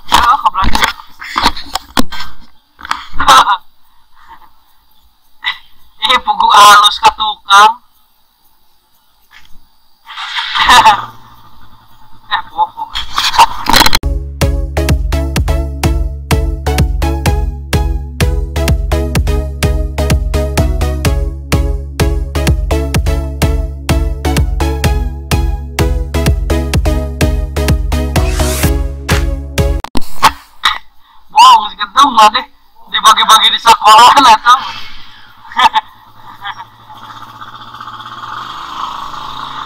Ya, keberanian. Pugu halus ka tukang. Bohong. Bohong si Kentung lah deh, dibagi-bagi di sekolah atau.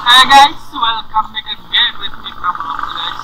Hey guys, welcome back again with me Prabowo guys.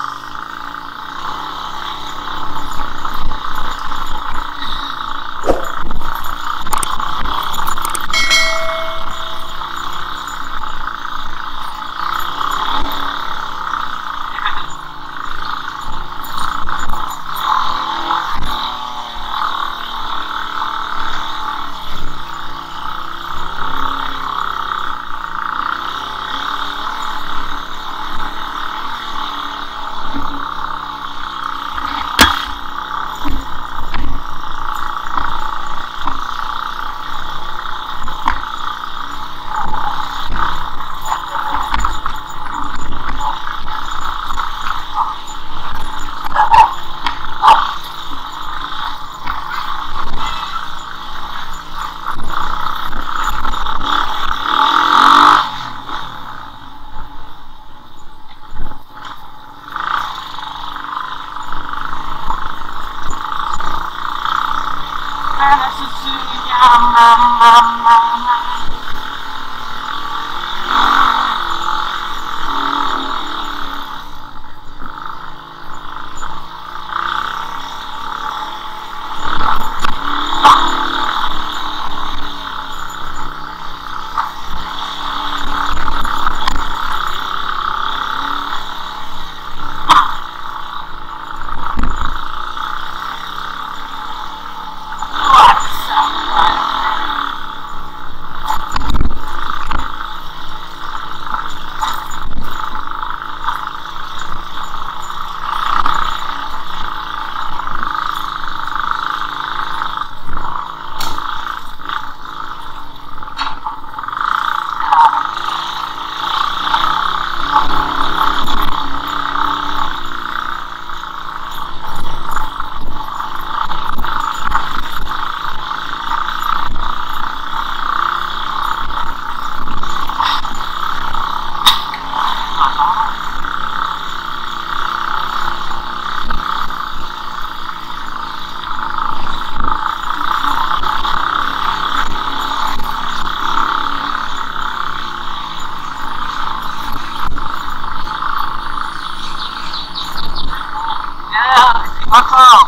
Masuk.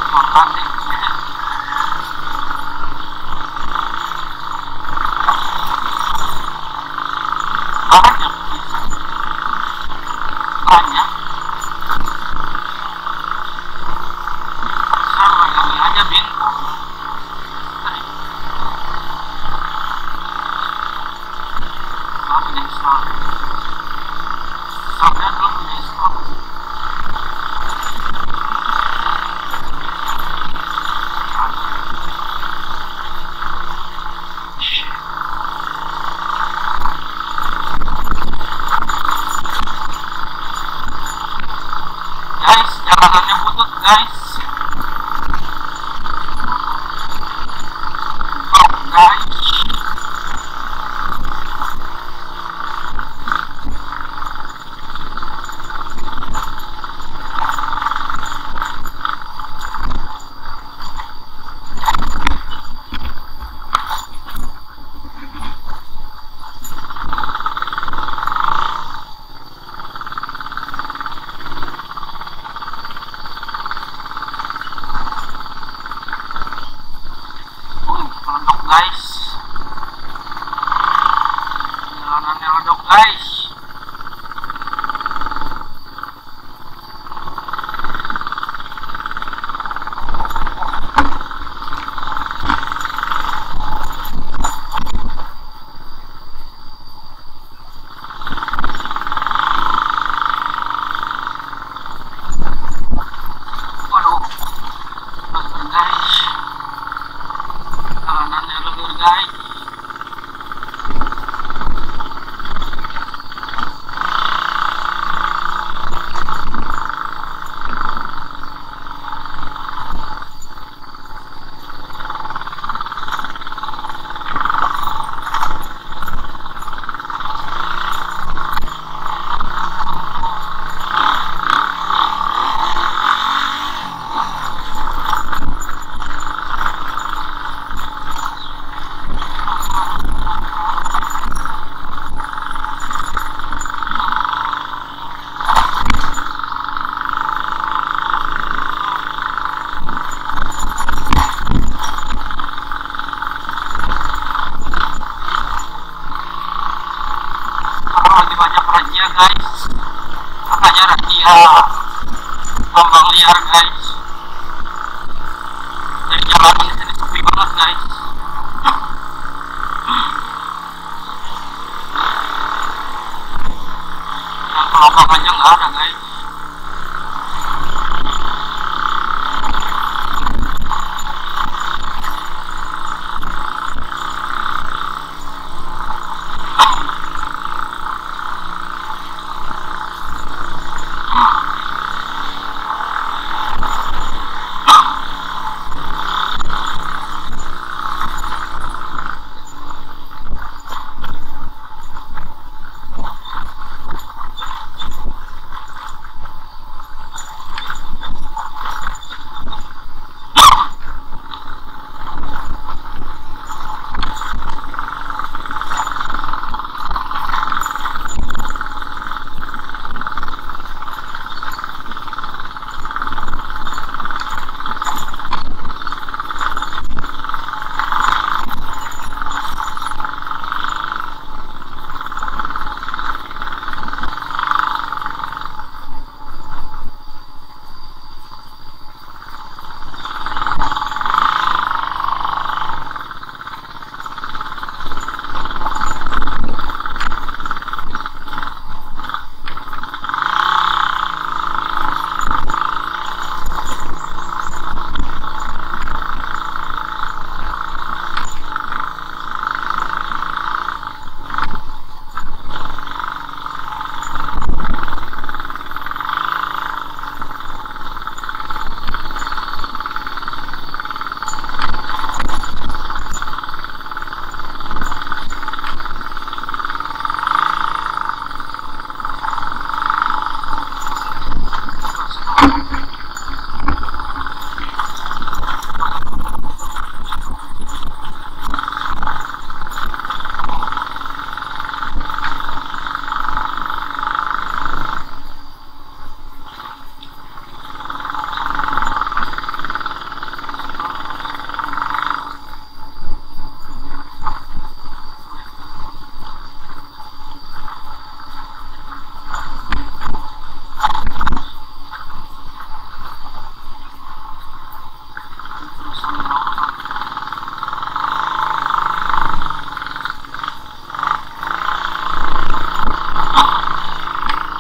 Makan deh. Banyak. Banyak. Sama kami aja bintang. Saya punya store. Saya belum punya store. Guys, jalanannya butut guys. Oh guys. Guys. Razia guys, makanya razia tambang liar guys. Dari jalanan di sini sepi banget guys. Yang kelopang aja nggak ada guys.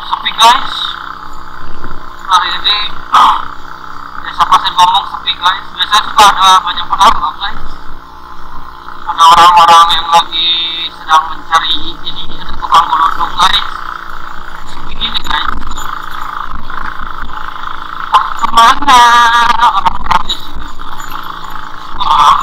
Sepi guys, hari ini desa Pasir Gombong sepi guys. Biasanya suka ada banyak penambang guys, ada orang-orang yang lagi sedang mencari ini, ada tukang geluduk guys. Sepi gini guys, kemana orang-orang di sini? Wah.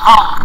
Oh.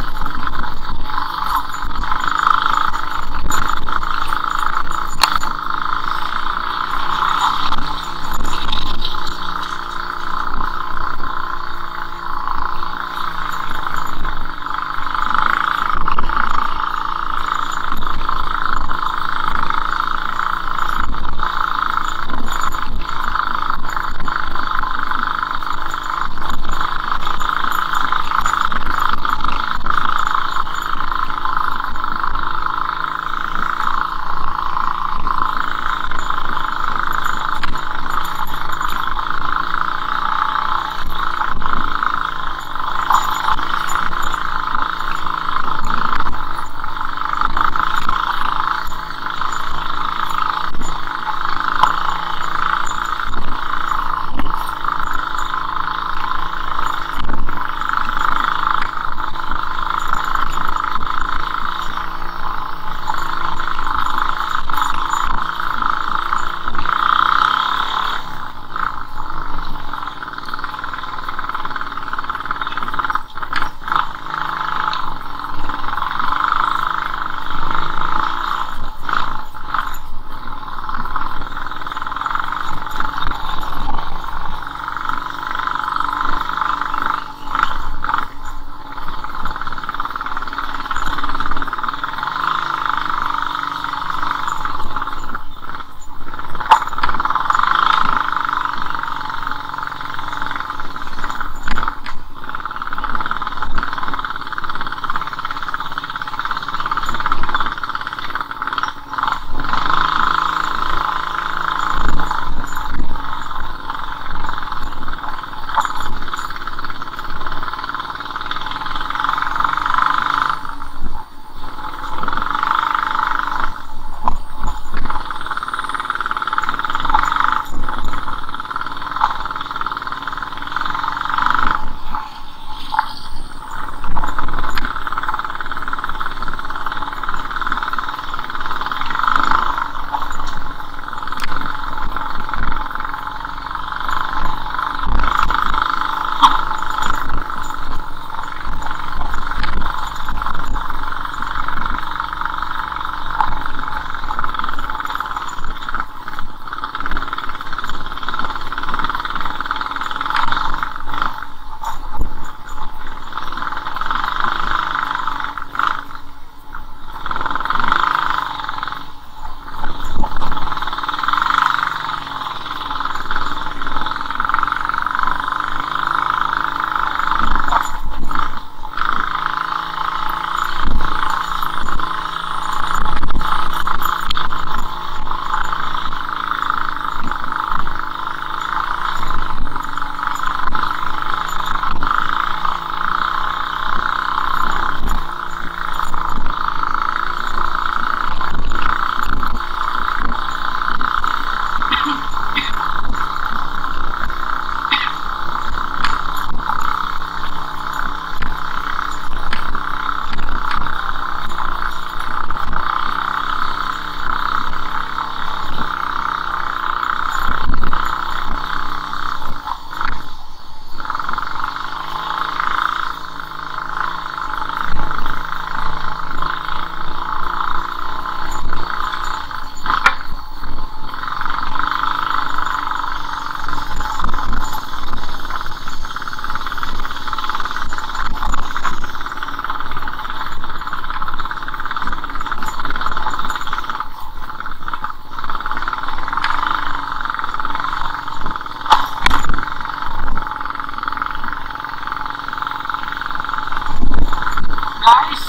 Guys,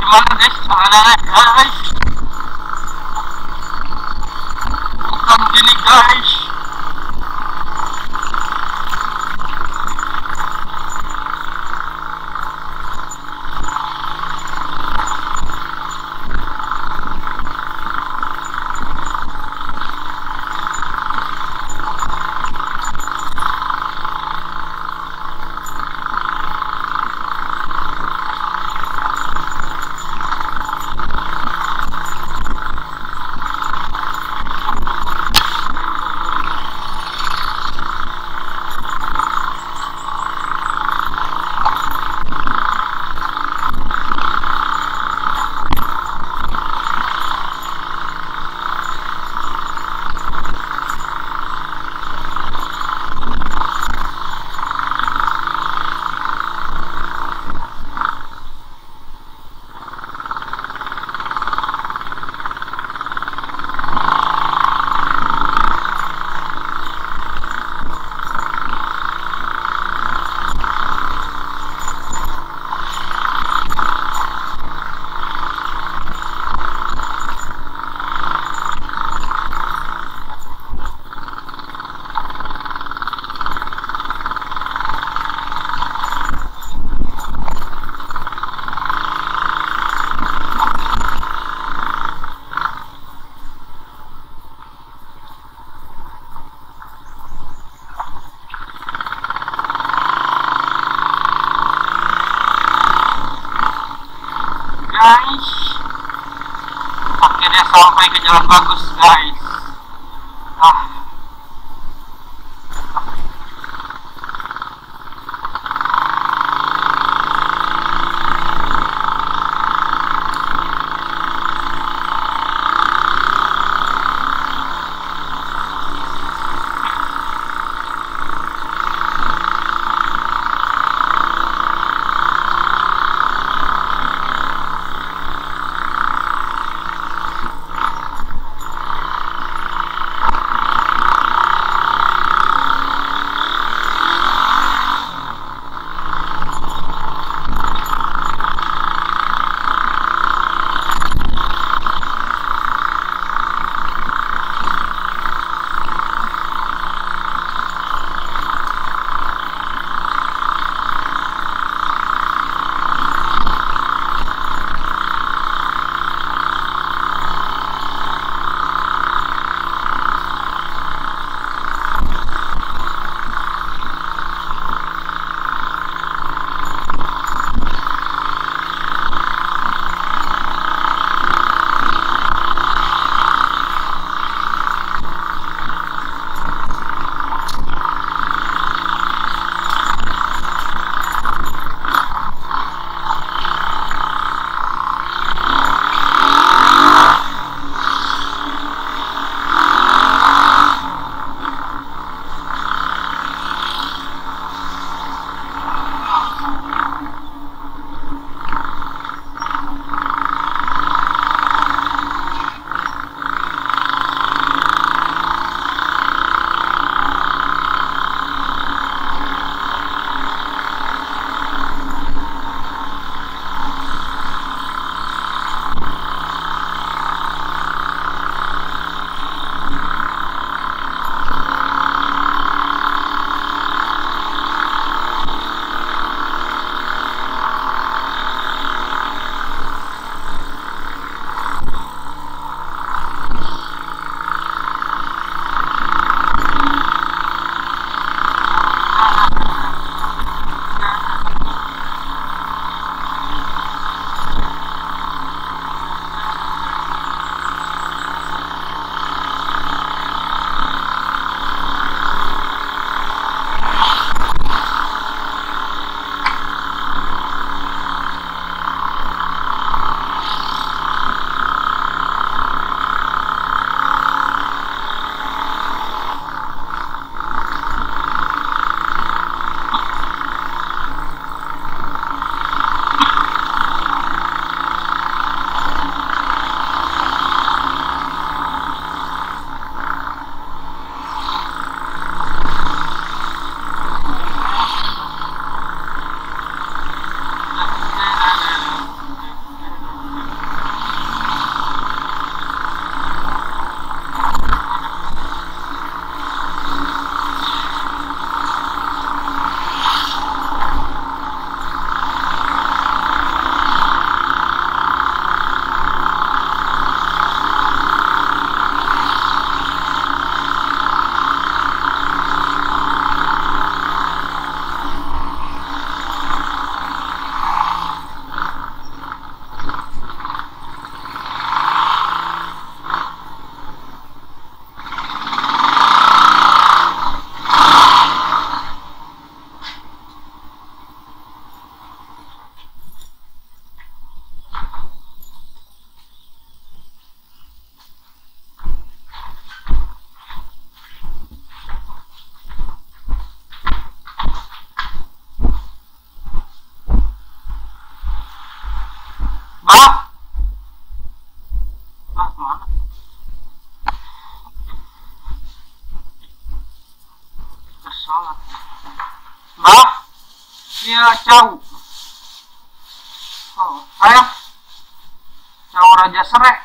gimana guys caranya guys? Bukan gini guys. Sampai ke jalan bagus guys. Mbah, dia jauh. Oh, saya jauh Raja Serek.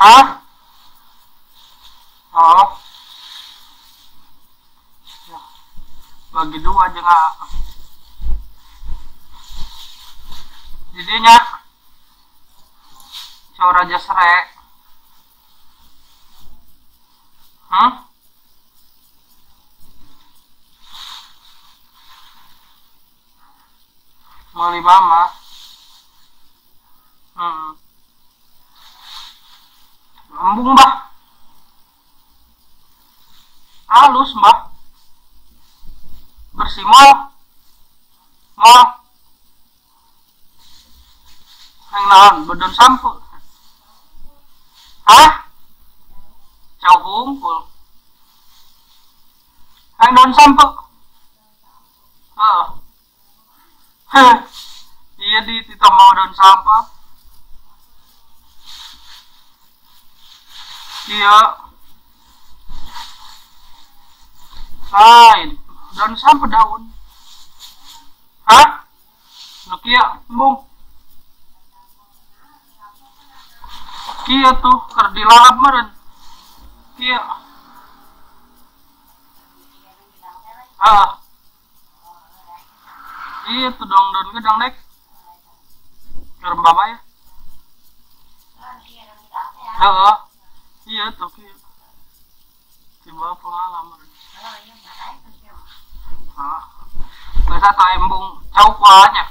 Hah? Oh. Ya. Bagi dua aja nggak. Jadinya jauh Raja Serek. Hah? Meuli mama. Embung bah. Halus mbah. Bersih mah. Mah. Yang naon bedon sampo. Hah? Jauh kumpul. Yang daun sampo. Oh. Heh. Iya di tidak mau daun sampah. Iya. Lain daun sampah daun. Hah? Lu kia embung. Kia tuh keur dilalap meureun. Kia. Ah. Iya tuh dong daun gedang nek. Keur baba ya. Heeh. Iya tuh kia. Tiba pengalaman. Ah. Geus atuh embung cau kuahnya.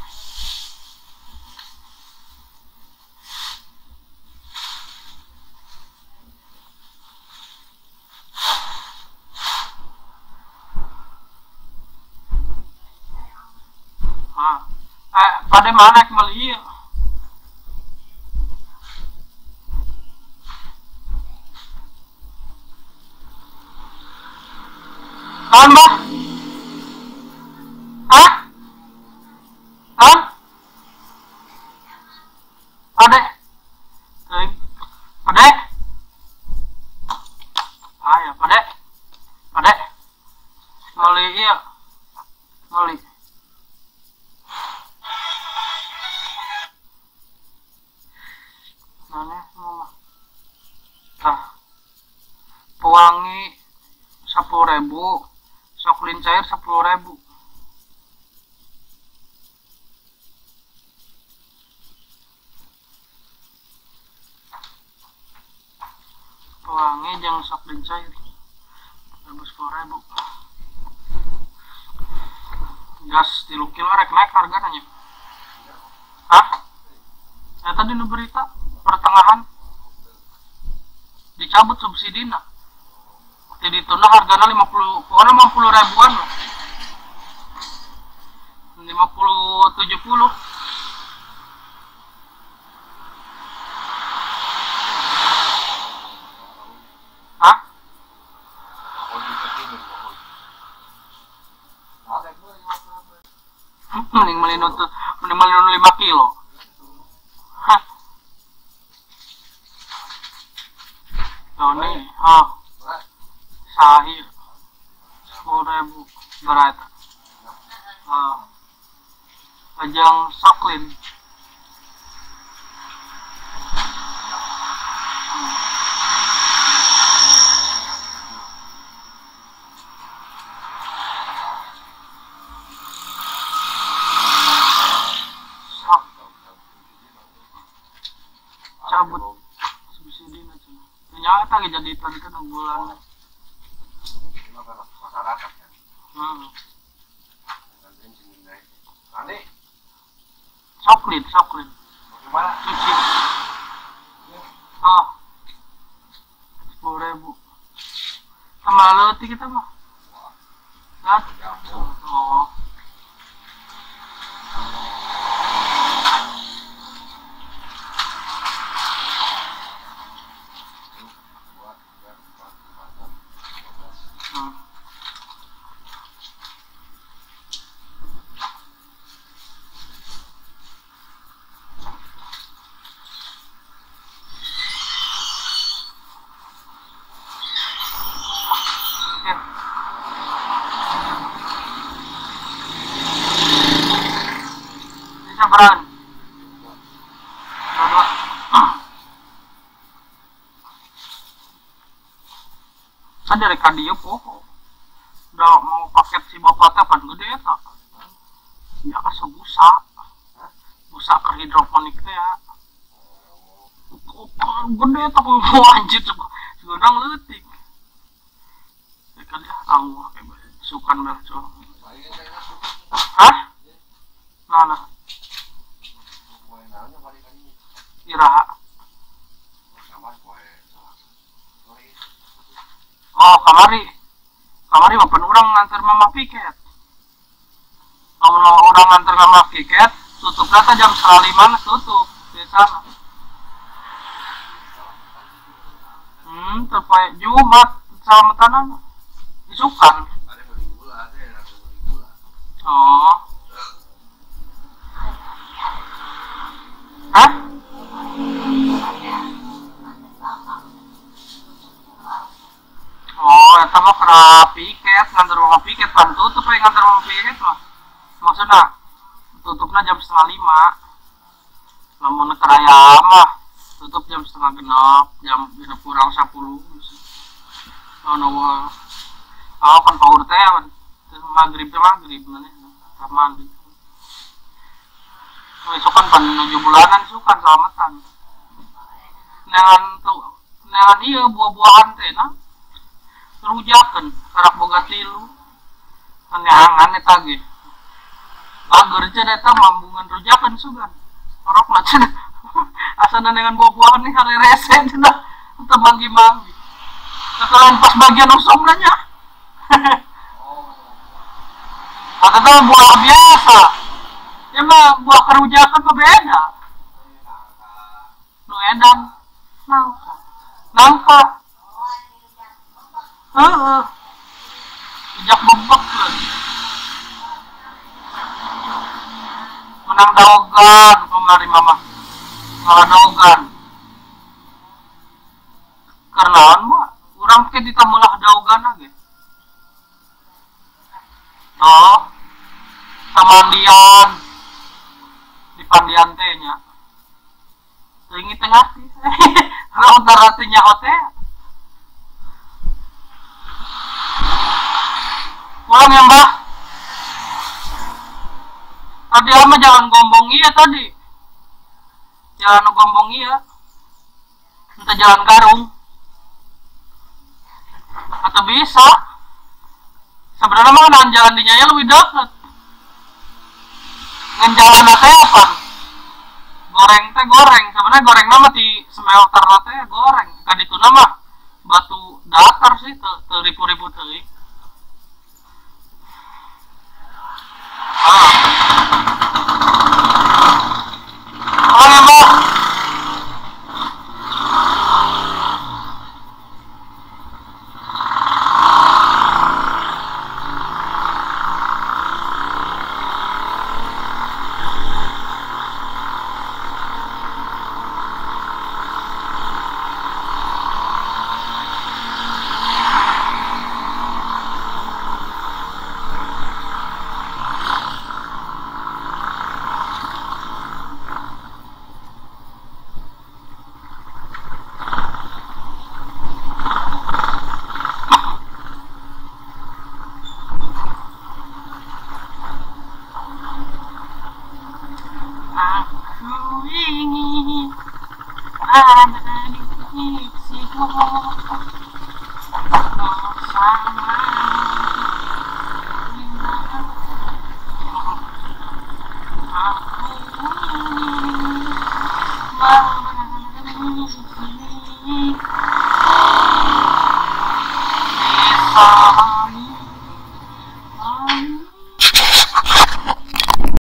Pada mana beli? Tambah? Hah? Hah? Ade? Ade? Ayo, ade? Ade? Beli iya. Beli. Tah. Pewangi 10.000, soklin cair 10.000. Pewangi jeung soklin cair 10.000. Gas 3 kilo rek naik harganya. Hah? Eta dina berita pertengahan dicabut subsidina. Jadi tuna hargana 50, pokoknya 50 ribuan lah. 50 70. Hah? Mending beli 5 kilo. Hah? Nih, oh, sahir 10.000 berat. Oh, ajang soklin. Sok cabut subsidi aja. Ternyata jadi tentu bulan. Masyarakat kan. Coklit, coklit. Cuci. Oh, 10.000. Sama leutik kita mah. Nah, oh. Beran. Dua. Kan dari kadieu poho. Udah mau paket si bapak teh pan gede eta. Ya asa busa. Busa ke hidroponik teh ya. Gede eta anjir segodang leutik. Ya kan ya tangguh sukan beh. Hah? Nah, nah. Oh, kamari. Kamari mah pan urang nganter mama piket. Lamun urang nganter mama piket, tutupna teh jam 4:30 tutup di sana. Terpae Jumat salametanan isukan. Oh. Hah? Oh, eta mah kena piket, nganter mama piket pan tutup we nganter mama piket mah. Maksudna tutupna jam 4:30. Lamun keur aya mah tutup jam 5:30, jam 5:50. Oh, no. Oh, kan paur teh maghrib teh maghrib maneh mandi. Oh, isukan pan 7 bulanan isukan salamatan. Neangan tuh, neangan ieu buah-buahan teh na. Rujakeun karak boga tilu. Neangan eta ge. Ager cenah eta mambungan rujakeun sugan. Orokna cenah. Asana neangan buah-buahan nih harerese cenah. Teu manggi-manggi. Kekalahan pas bagian usumna nya. Atau teh buah biasa. Ya mah buah kerujakan mah beda. Nu edan nangka. Nangka. Heeh. Ijak bebek lagi. Menang daogan kemarin mama. Ngalah daogan. Karena mah urang ke ditamulah daogan ge. Oh. Samandian. Di pandian teh nya. Teuing teh ngarti. Lamun tarati nyaho teh. Pulang ya, Mbak. Tadi ama jangan gombong iya tadi. Jangan gombong iya. Entah jalan Garung. Atau bisa. Sebenarnya mah nahan jalan di nyaya lebih dekat. Ngan jalan teh apa? Goreng teh goreng. Sebenarnya goreng mah di smelter teh goreng. Kadituna mah batu datar sih teu ribu-ribu teuing. Ah. Oh ya, Mbak. Aku ingin ada di sisimu bersama. Aku ingin berada di sini. Bisa.